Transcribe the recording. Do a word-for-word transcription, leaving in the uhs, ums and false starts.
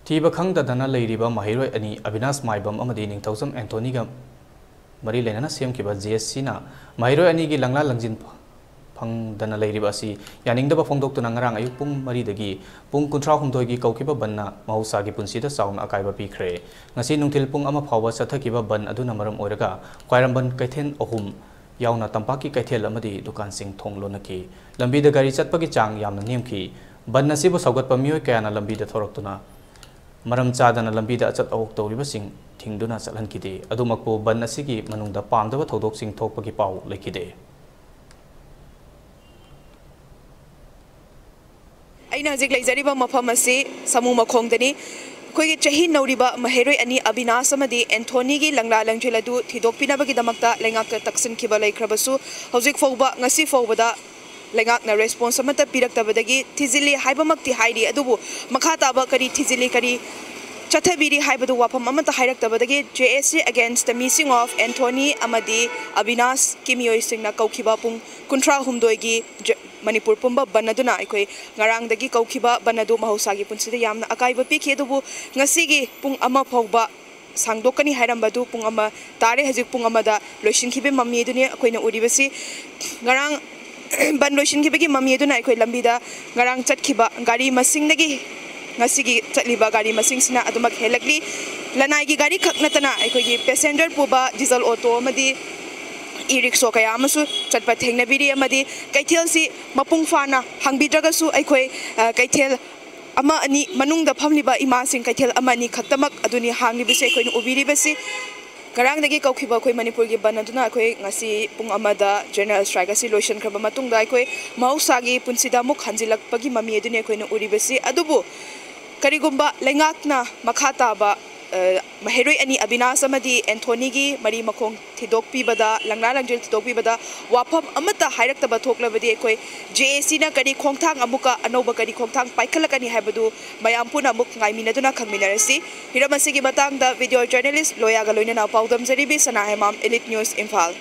ꯊꯤꯕ ꯈꯪꯗꯗꯅ ꯂꯩꯔꯤꯕ ꯃꯍꯩꯔꯣꯏ ꯑꯅꯤ ꯑꯕꯤꯅꯥꯁ ꯃꯥꯏꯕꯝ ꯑꯃꯗꯤ ꯅꯤꯡꯊꯧꯖꯝ ꯑꯦꯟꯊꯣꯅꯤꯒ ꯃꯔꯤ ꯂꯩꯅꯅ ꯁꯦꯝꯈꯤꯕ ꯖꯦ ꯑꯦꯁ ꯁꯤꯅ ꯃꯍꯩꯔꯣꯏ ꯑꯅꯤꯒꯤ ꯂꯪꯂꯥ ꯂꯪꯖꯤꯟ ꯐꯪꯗꯅ ꯂꯩꯔꯤꯕ ꯑꯁꯤ ꯌꯥꯅꯤꯡꯗꯕ ꯐꯣꯡꯗꯣꯛꯇꯨꯅ ꯉꯔꯥꯡ ꯑꯌꯨꯛ ꯄꯨꯡ ꯃꯔꯤꯗꯒꯤ ꯄꯨꯡ ꯀꯨꯟꯊ꯭ꯔꯥ ꯍꯨꯝꯗꯣꯏꯒꯤ ꯀꯧꯈꯤꯕ ꯕꯟꯅ ꯃꯍꯧꯁꯥꯒꯤ ꯄꯨꯟꯁꯤꯗ ꯆꯥꯎꯅ ꯑꯀꯥꯏꯕ ꯄꯤꯈ꯭ꯔꯦ꯫ ꯉꯁꯤ ꯅꯨꯡꯊꯤꯜ ꯄꯨꯡ ꯑꯃ ꯐꯥꯎꯕ ꯆꯠꯊꯈꯤꯕ ꯕꯟ ꯑꯗꯨꯅ ꯃꯔꯝ ꯑꯣꯏꯔꯒ ꯈ꯭ꯋꯥꯏꯔꯝꯕꯟ ꯀꯩꯊꯦꯜ ꯑꯍꯨꯝ ꯌꯥꯎꯅ ꯇꯝꯄꯥꯛꯀꯤ ꯀꯩꯊꯦꯜ ꯑꯃꯗꯤ ꯗꯨꯀꯥꯟꯁꯤꯡ ꯊꯣꯡ ꯂꯣꯟꯅꯈꯤ꯫ ꯂꯝꯕꯤꯗ ꯒꯥꯔꯤ ꯆꯠꯄꯒꯤ ꯆꯥꯡ ꯌꯥꯝꯅ ꯅꯦꯝꯈꯤ꯫ ꯕꯟ ꯑꯁꯤꯕꯨ ꯁꯧꯒꯠꯄ ꯃꯤꯑꯣꯏ ꯀꯌꯥꯅ ꯂꯝꯕꯤꯗ ꯊꯣꯔꯛꯇꯨꯅ ꯃꯔꯝ ꯆꯥꯗꯅ ꯂꯝꯕꯤꯗ ꯑꯆꯠ ꯑꯋꯣꯛ ꯇꯧꯔꯤꯕꯁꯤꯡ ꯊꯤꯡꯗꯨꯅ ꯆꯠꯍꯟꯈꯤꯗꯦ꯫ ꯑꯗꯨꯃꯛꯄꯨ ꯕꯟ ꯑꯁꯤꯒꯤ ꯃꯅꯨꯡꯗ ꯄꯥꯝꯗꯕ ꯊꯧꯗꯣꯛꯁꯤꯡ ꯊꯣꯛꯄꯒꯤ ꯄꯥꯎ ꯂꯩꯈꯤꯗꯦ꯫ ꯑꯩꯅ ꯍꯧꯖꯤꯛ ꯂꯩꯖꯔꯤꯕ ꯃꯐꯝ ꯑꯁꯤ ꯁꯥꯃꯨ ꯃꯈꯣꯡꯗꯅꯤ꯫ ꯑꯩꯈꯣꯏꯒꯤ ꯆꯍꯤ ꯅꯧꯔꯤꯕ ꯃꯍꯩꯔꯣꯏ ꯑꯅꯤ ꯑꯕꯤꯅꯥꯁ ꯑꯃꯗꯤ ꯑꯦꯟꯊꯣꯅꯤꯒꯤ ꯂꯪꯂꯥ ꯂꯪꯖꯤꯜ ꯑꯗꯨ ꯊꯤꯗꯣꯛꯄꯤꯅꯕꯒꯤꯗꯃꯛꯇ ꯂꯩꯉꯥꯛꯇ ꯇꯛꯁꯤꯟꯈꯤꯕ ꯂꯩꯈ꯭ꯔꯕꯁꯨ, ꯍꯧꯖꯤꯛ ꯐꯥꯎꯕ, ꯉꯁꯤ ꯐꯥꯎꯕꯗ ꯂꯩꯉꯥꯛꯅ response ꯑꯃꯠꯇ ꯄꯤꯔꯛꯇꯕꯗꯒꯤ ꯊꯤꯖꯤꯜꯂꯤ ꯍꯥꯏꯕꯃꯛꯇꯤ ꯍꯥꯏꯔꯤ, ꯑꯗꯨꯕꯨ ꯃꯈꯥ ꯇꯥꯕ ꯀꯔꯤ ꯊꯤꯖꯤꯜꯂꯤ, ꯀꯔꯤ ꯆꯠꯊꯕꯤꯔꯤ ꯍꯥꯏꯕꯗꯨ ꯋꯥꯐꯝ ꯑꯃꯠꯇ ꯍꯥꯏꯔꯛꯇꯕꯗꯒꯤ J A C against the missing of Anthony ꯑꯃꯗꯤ ꯑꯕꯤꯅꯥꯁꯀꯤ ꯃꯤꯑꯣꯏꯁꯤꯡꯅ ꯀꯧꯈꯤꯕ ꯄꯨꯡ ꯀꯨꯟꯊ꯭ꯔꯥ ꯍꯨꯝꯗꯣꯏꯒꯤ ꯖ-, ꯃꯅꯤꯄꯨꯔ ꯄꯨꯝꯕ ꯕꯟ ꯑꯗꯨꯅ ꯑꯩꯈꯣꯏ ꯉꯔꯥꯡꯗꯒꯤ ꯀꯧꯈꯤꯕ ꯕꯟ ꯑꯗꯨ ꯃꯍꯧꯁꯥꯒꯤ ꯄꯨꯟꯁꯤꯗ ꯌꯥꯝꯅ ꯑꯀꯥꯏꯕ ꯄꯤꯈꯤ, ꯑꯗꯨꯕꯨ ꯉꯁꯤꯒꯤ ꯄꯨꯡ ꯑꯃ ꯐꯥꯎꯕ ꯁꯥꯡꯗꯣꯛꯀꯅꯤ ꯍꯥꯏꯔꯝꯕꯗꯨ ꯄꯨꯡ ꯑꯃ ꯇꯥꯔꯦ꯫ ꯍꯧꯖꯤꯛ ꯄꯨꯡ ꯑꯃꯗ ꯂꯣꯏꯁꯤꯟꯈꯤꯕ ꯃꯃꯤ ꯑꯗꯨꯅꯤ ꯑꯩꯈꯣꯏꯅ ꯎꯔꯤꯕꯁꯤ꯫ ꯉꯔꯥꯡ ꯕꯟ ꯂꯣꯏꯁꯤꯟꯈꯤꯕꯒꯤ ꯃꯃꯤ ꯑꯗꯨꯅ ꯑꯩꯈꯣꯏ ꯂꯝꯕꯤꯗ ꯉꯔꯥꯡ ꯆꯠꯈꯤꯕ ꯒꯥꯔꯤ ꯃꯁꯤꯡꯗꯒꯤ ꯉꯁꯤꯒꯤ ꯆꯠꯂꯤꯕ ꯒꯥꯔꯤ ꯃꯁꯤꯡꯁꯤꯅ ꯑꯗꯨꯃꯛ ꯍꯦꯜꯂꯛꯂꯤ꯫ ꯂꯅꯥꯏꯒꯤ ꯒꯥꯔꯤ ꯈꯛ ꯅꯠꯇꯅ ꯑꯩꯈꯣꯏꯒꯤ passenger ꯄꯨꯕ diesel auto ꯑꯃꯗꯤ e-rickshaw ꯀꯌꯥ ꯑꯃꯁꯨ ꯆꯠꯄ ꯊꯦꯡꯅꯕꯤꯔꯤ, ꯑꯃꯗꯤ ꯀꯩꯊꯦꯜꯁꯤ ꯃꯄꯨꯡ ꯐꯥꯅ ꯍꯥꯡꯕꯤꯗ꯭ꯔꯒꯁꯨ ꯑꯩꯈꯣꯏ, ꯑ, ꯀꯩꯊꯦꯜ ꯑꯃ ꯑꯅꯤ ꯃꯅꯨꯡꯗ ꯐꯝꯂꯤꯕ ꯏꯃꯥꯁꯤꯡ ꯀꯩꯊꯦꯜ ꯑꯃ ꯑꯅꯤ ꯈꯛꯇꯃꯛ ꯑꯗꯨꯅꯤ ꯍꯥꯡꯂꯤꯕꯁꯦ ꯑꯩꯈꯣꯏꯅ ꯎꯕꯤꯔꯤꯕꯁꯤ꯫ ꯉꯔꯥꯡꯗꯒꯤ ꯀꯧꯈꯤꯕ ꯑꯩꯈꯣꯏ ꯃꯅꯤꯄꯨꯔꯒꯤ ꯕꯟ ꯑꯗꯨꯅ ꯑꯩꯈꯣꯏ ꯉꯁꯤ ꯄꯨꯡ ꯑꯃꯗ general strike ꯑꯁꯤ ꯂꯣꯏꯁꯤꯟꯈ꯭ꯔꯕ ꯃꯇꯨꯡꯗ ꯑꯩꯈꯣꯏ ꯃꯍꯧꯁꯥꯒꯤ ꯄꯨꯟꯁꯤꯗ ꯑꯃꯨꯛ ꯍꯟꯖꯤꯜꯂꯛꯄꯒꯤ ꯃꯃꯤ ꯑꯗꯨꯅꯤ ꯑꯩꯈꯣꯏꯅ ꯎꯔꯤꯕꯁꯤ꯫ ꯑꯗꯨꯕꯨ ꯀꯔꯤꯒꯨꯝꯕ ꯂꯩꯉꯥꯛꯅ ꯃꯈꯥ ꯇꯥꯕ, ꯑ, ꯃꯍꯩꯔꯣꯏ ꯑꯅꯤ ꯑꯕꯤꯅꯥꯁ ꯑꯃꯗꯤ ꯑꯦꯟꯊꯣꯅꯤꯒꯤ ꯃꯔꯤ ꯃꯈꯣꯡ ꯊꯤꯗꯣꯛꯄꯤꯕꯗ, ꯂꯪꯂꯥ ꯂꯪꯖꯤꯜ ꯊꯤꯗꯣꯛꯄꯤꯕꯗ ꯋꯥꯐꯝ ꯑꯃꯠꯇ ꯍꯥꯏꯔꯛꯇꯕ ꯊꯣꯛꯂꯕꯗꯤ ꯑꯩꯈꯣꯏ J A Cꯅ ꯀꯔꯤ ꯈꯣꯡꯊꯥꯡ ꯑꯃꯨꯛꯀ ꯑꯅꯧꯕ ꯀꯔꯤ ꯈꯣꯡꯊꯥꯡ ꯄꯥꯏꯈꯠꯂꯛꯀꯅꯤ ꯍꯥꯏꯕꯗꯨ ꯃꯌꯥꯝ ꯄꯨꯟꯅ ꯑꯃꯨꯛ ꯉꯥꯏꯃꯤꯟꯅꯗꯨꯅ ꯈꯪꯃꯤꯟꯅꯔꯁꯤ꯫ ꯍꯤꯔꯝ ꯑꯁꯤꯒꯤ ꯃꯇꯥꯡꯗ video journalist ꯂꯣꯌꯥꯒ ꯂꯣꯏꯅꯅ ꯄꯥꯎꯗꯝꯖꯔꯤꯕꯤ ꯁꯅꯥꯍꯦꯃꯥꯝ, Elite News, ꯏꯝꯐꯥꯜ꯫